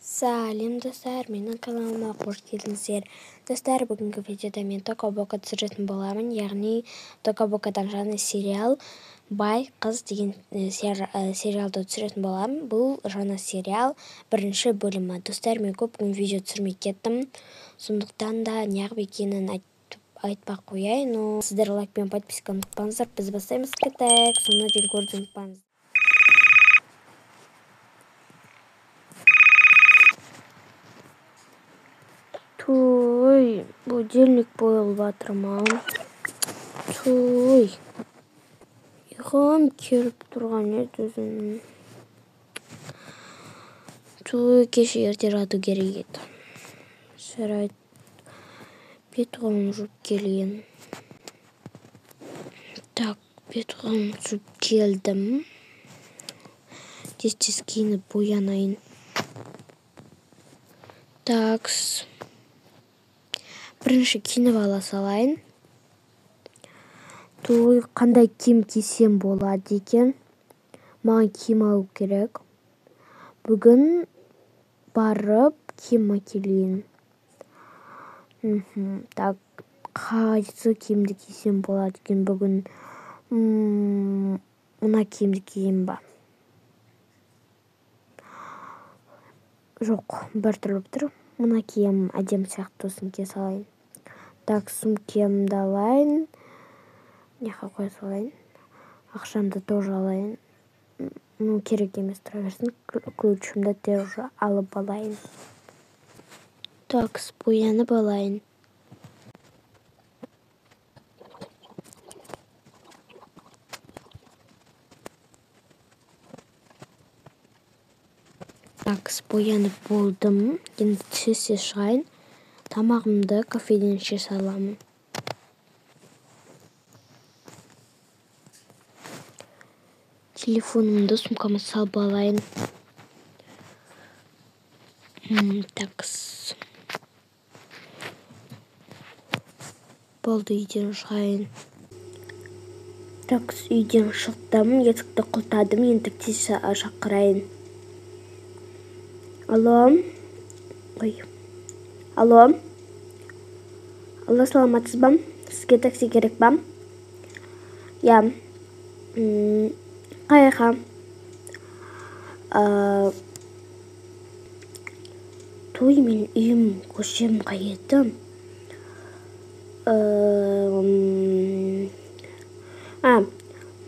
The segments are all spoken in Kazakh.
Сәлем достар, менің каналыма қош келдіңіздер. Достар, бүгінгі видеода мен Тока Бока түсіретін боламын, яғни Тока Бокадан жаңа сериал Бай қыз деген сериалды түсіретін боламын. Бұл жаңа сериал бірінші бөлімі. Достар, мен көп күн видео түсірмей кеттім, сондықтан да неғып екенін айтпай қояйын. Но сіздер лайк пен подписка ұмытпаңыздар. Біз бастаймыз. Кеттік. Соңына дейін көруді ұмытпаңыздар. Той, будильник қойылып жатыр ма? Той. Ұйқым келіп тұрған еді өзімнің. Той, кеше ерте жату керек еді. Жарайды. Бет қолым жуып келейін. Так, бет қолым жуып келдім. Тез-тез киініп боянайын. Такс. Бірінші киініп ала салайын. Той, қандай киім кисем болады екен? Маған киім алу керек. Бүгін барып киім әкелейін. Так, қайсы киімді кисем болады екен бүгін? Мына киімді киейін ба? Жоқ, бір түрлі болып тұр. Мына киім әдемі сияқты, сосын кие салайын. Так, сумкемді алайын. Неге қоя салайын. Ақшамды тоже алайын. Ну, керек емес, тұра берсін. Ключімді тоже алып алайын. Так, боянып алайын. Так, боянып болдым. Енді тез-тез шығайын. Тамағымды кафеден іше саламын. Телефонымды сумкама салып алайын. Такс. Болды, үйден шығайын. Такс, үйден шықтым, есікті құлыптадым, енді тез шақырайын. Алло. Ой. Алло. Алло, саламатсыз ба? Сізге такси керек па? Иә. Қайға? Той, мен үйім, көшем қай еді?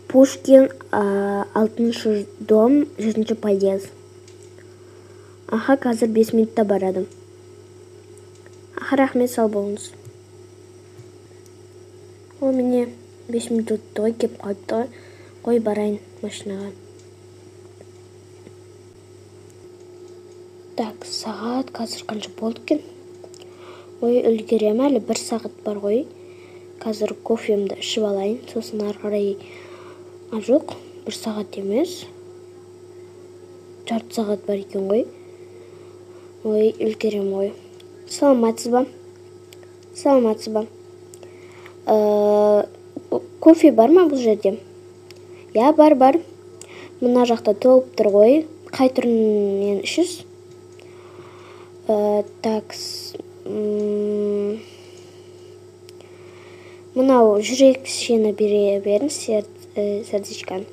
Пушкин, 6-шы дом, 7-ші подъезд. Аха, қазір 5 минутта барады. Аха, рахмет, сау болыңыз. О, міне 5 минут өтті ғой, кеп қалыпты ғой. Қой, барайын машинаға. Так, сағат қазір қанша болды екен? Ой, үлгерем әлі, 1 сағат бар ғой. Қазір кофемді ішіп алайын, сосын ары қарай... А, жоқ, 1 сағат емес. Жарты сағат бар екен ғой. Ой, үлгерем ғой. Саламатсыз ба? Саламатсыз ба? Кофе бар ма бұл жерде? Иә, бар, бар. Мына жақта толып тұр ғой. Қай түрінен ішесіз? Такс. Мынау жүрекшені бере беріңіз, сердечканы.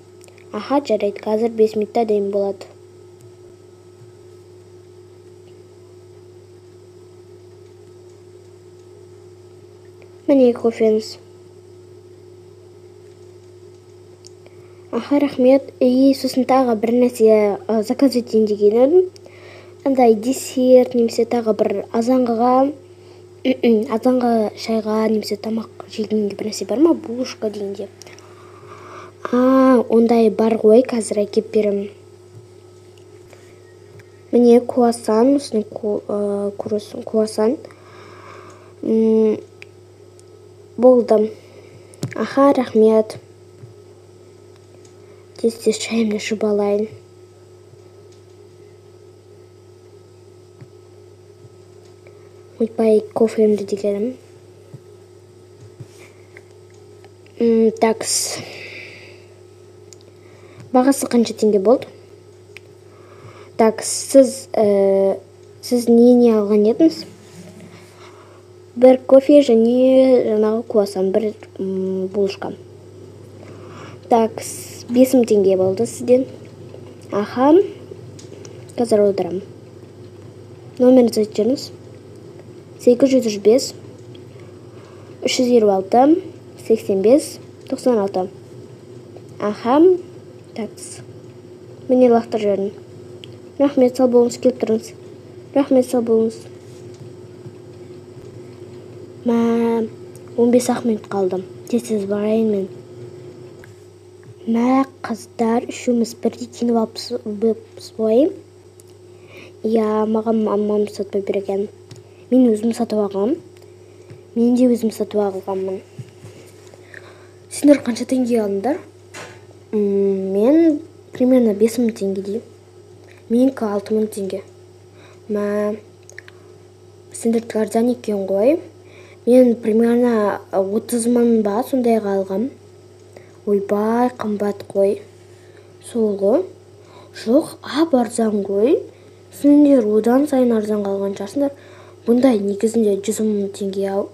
Аха, жарайды, қазір 5 минутта дайын болады. Міне кофеңіз. Аха, рахмет. И сосын тағы бір нәрсе заказ етейін деген едім. Андай десерт немесе тағы бір азанғы шайға немесе тамақ жегенге бір нәрсе бар ма? Булочка дегенде. Ондай бар ғой, қазір әкеп беремін. Міне круассан, осыны круассан. Болды. Аха, рахмет. Тез-тез шайымды ішіп алайын. Ойбай, кофемді дегенім. Такс. Бағасы қанша теңге болды? Так, сіз Сіз не алған едіңіз? Бір кофе және жаңағы круассан, бір булочка. Так, 5000 теңге болды сізден. Аха, қазір аударамын. Номеріңізді айтып жіберіңіз. 805 356 85 96. Аха, такс. Міне лақтырып жібердім. Рахмет, сау болыңыз, келіп тұрыңыз. Рахмет, сау болыңыз. Мә, 15-ақ минут қалды. Тез-тез барайын мен. Мә, қыздар, үшеуміз бірдей киініп алыппыз ғой. Иә, маған мамам сатып берген. Мен өзім сатып алғам. Мен де өзім сатып алғанмын. Сендер қанша теңге алдыңдар? Мен примерно 5000 теңгедей. Менікі 6000 теңге. Мә, сендердікі арзан екен ғой. Мен примерно 30 мың ба сондайға алғам. Ойбай, қымбат қой. Сол ғой. Жоқ, ап арзан ғой. Сендер одан сайын арзанға алған шығарсыңдар. Бұндай негізінде 100 мың теңге ау.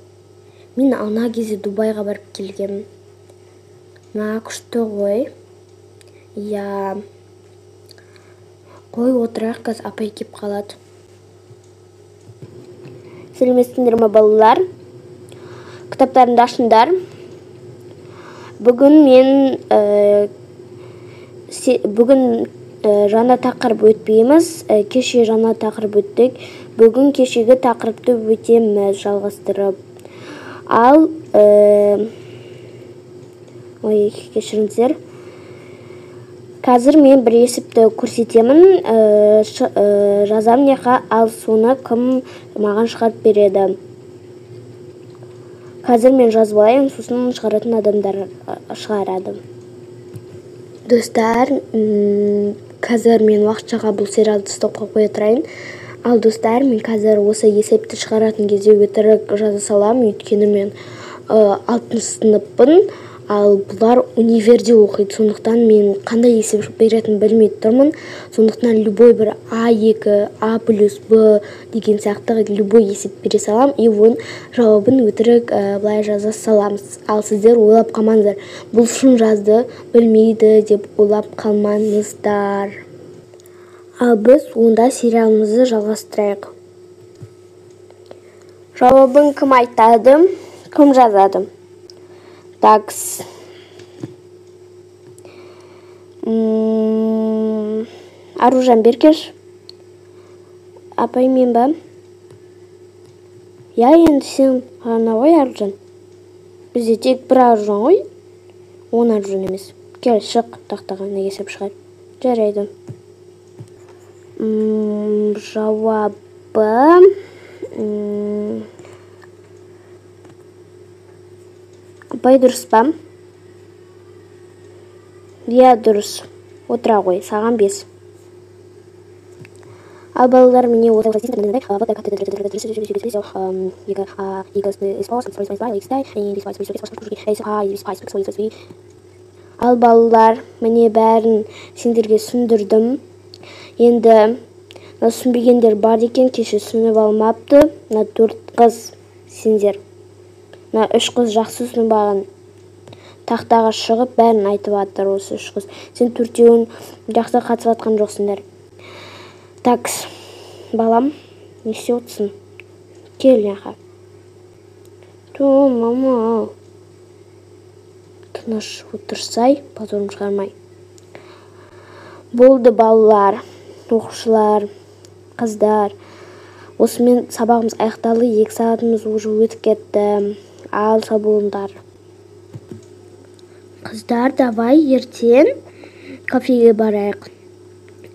Мен ана кезде Дубайға барып келгенмін. Мә, күшті ғой. Иә. Қой, отырайық, қазір апай кеп қалады. Сәлеметсіңдер ме, балалар? Кітаптарыңды ашыңдар. Бүгін мен, бүгін жаңа тақырып өтпейміз. Кеше жаңа тақырып өттік. Бүгін кешегі тақырыпты өтеміз жалғастырып. Ал, ой, кешіріңіздер. Қазір мен бір есепті көрсетемін, жазамын яқа, ал соны кім маған шығарып береді. Қазір мен жазып алайын, сосын шығаратын адамдар шығарады. Достар, қазір мен уақытшаға бұл сериалды стопқа қоя тұрайын. Ал достар, мен қазір осы есепті шығаратын кезде өтірік жаза саламын, өйткені мен 6 сыныппын, ал бұлар универде оқиды, сондықтан мен қандай есеп беретінін білмей тұрмын. Сондықтан любой бір А2, А плюс Б деген сияқты любой есеп бере саламын, и оның жауабын өтірік былай жаза саламыз. Ал сіздер ойлап қалмаңыздар, бұл шын жазды, білмейді деп ойлап қалмаңыздар. Ал біз онда сериалымызды жалғастырайық. Жауабын кім айтады, кім жазады? Такс. Аружан Беркеш. Апай, мен ба? Я, енді сен ғана ғой, Аружан. Бізде тек бір Аружан ғой. Он Аружан емес. Кел, шық тақтаға, неге есеп шығар. Жарайды. Жауабы, апай, дұрыс па? Иә, дұрыс. Отыра ғой, саған 5. Ал балалар, міне Ал балалар, міне бәрін сендерге түсіндірдім. Енді мына түсінбегендер бар екен, кеше түсініп алмапты. Мына 4 қыз сендер. Мына 3 қыз жақсы түсініп алған. Тақтаға шығып бәрін айтып жатыр осы 3 қыз. Сен төртеуін жақсы қатысып жатқан жоқсыңдар. Такс, балам, не істеп отырсың? Кел мына. Ту, мама. Тыныш отырсай, позорым шығармай. Болды балалар, оқушылар, қыздар. Осымен сабағымыз аяқталды, 2 сағатымыз уже өтіп кетті. Ал сау болыңдар. Қыздар, давай ертең кафеге барайық.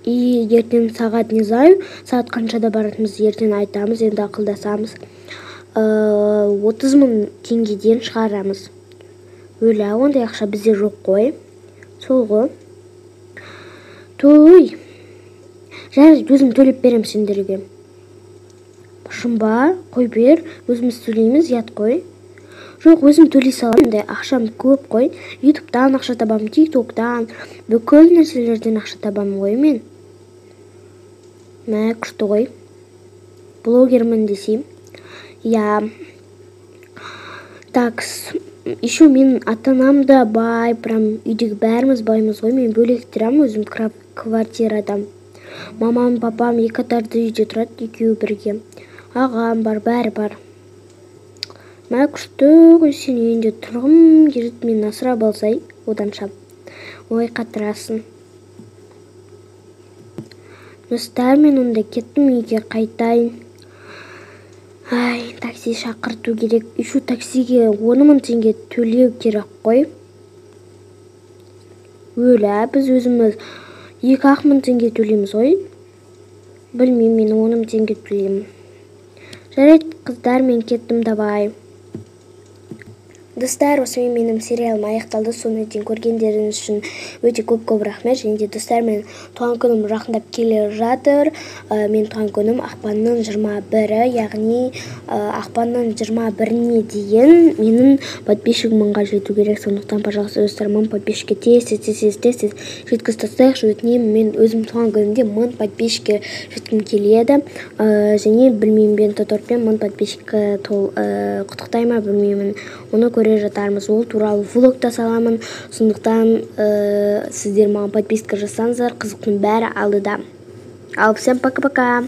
И ертең сағат не знаю, сағат қаншада баратынымызды ертең айтамыз, енді ақылдасамыз. 30 мың теңгеден шығарамыз. Өлә, ондай ақша бізде жоқ қой. Сол ғой. Той. Жарайды, өзім төлеп беремін сендерге. Шын ба? Қой бер, өзіміз төлейміз, ұят қой. Жоқ, өзім төлей саламын, ондай ақшам көп қой. Ютубтан ақша табамын, тиктоктан, бүкіл нәрселерден ақша табамын ғой мен. Мә, күшті ғой. Блогермін десей. Иә. Так, еще менің ата-анам да бай, прям үйдегі бәріміз баймыз ғой. Мен бөлек тұрамын өзім квартирада. Мамам, папам екі этажды үйде тұрады, екеуі бірге. Ағам бар, бәрі бар. Мә, күшті ғой, сен үйінде тұрғым келеді, мені асырап алсай оданша. Ой, қатырасың. Достар, мен онда кеттім, үйге қайтайын. Ай, такси шақырту керек. Еще таксиге 10 000 теңге төлеу керек қой. Өлә, біз өзіміз 2-ақ мың теңге төлейміз ғой. Білмеймін, мен 10 000 теңге төлеймін. Жарайды, қыздар, мен кеттім, давай. Достар, осымен менің сериалым аяқталды. Соны дейін көргендеріңіз үшін өте көп-көп рахмет. Және де, достар, мен туған күнім жақындап келе жатыр. Менің туған күнім ақпанның 21-і, яғни ақпанның 21-іне дейін менің подписчигім 1000-ға жету керек. Сондықтан, пожалуйста, достар, 1000 подписчикке тез, тез, тез, тез, тез, тез жеткізіп тастайықшы, өтінемін. Мен өзім туған күнімде 1000 подписчикке жеткім келеді. Және білмеймін, бенто тортпен 1000 подписчикке құттықтай ма, білмеймін. Оны көре жатармыз, ол туралы влог та саламын. Сондықтан сіздер маған подписка жасаңыздар, қызықтың бәрі алдыда. Ал всем пока-пока.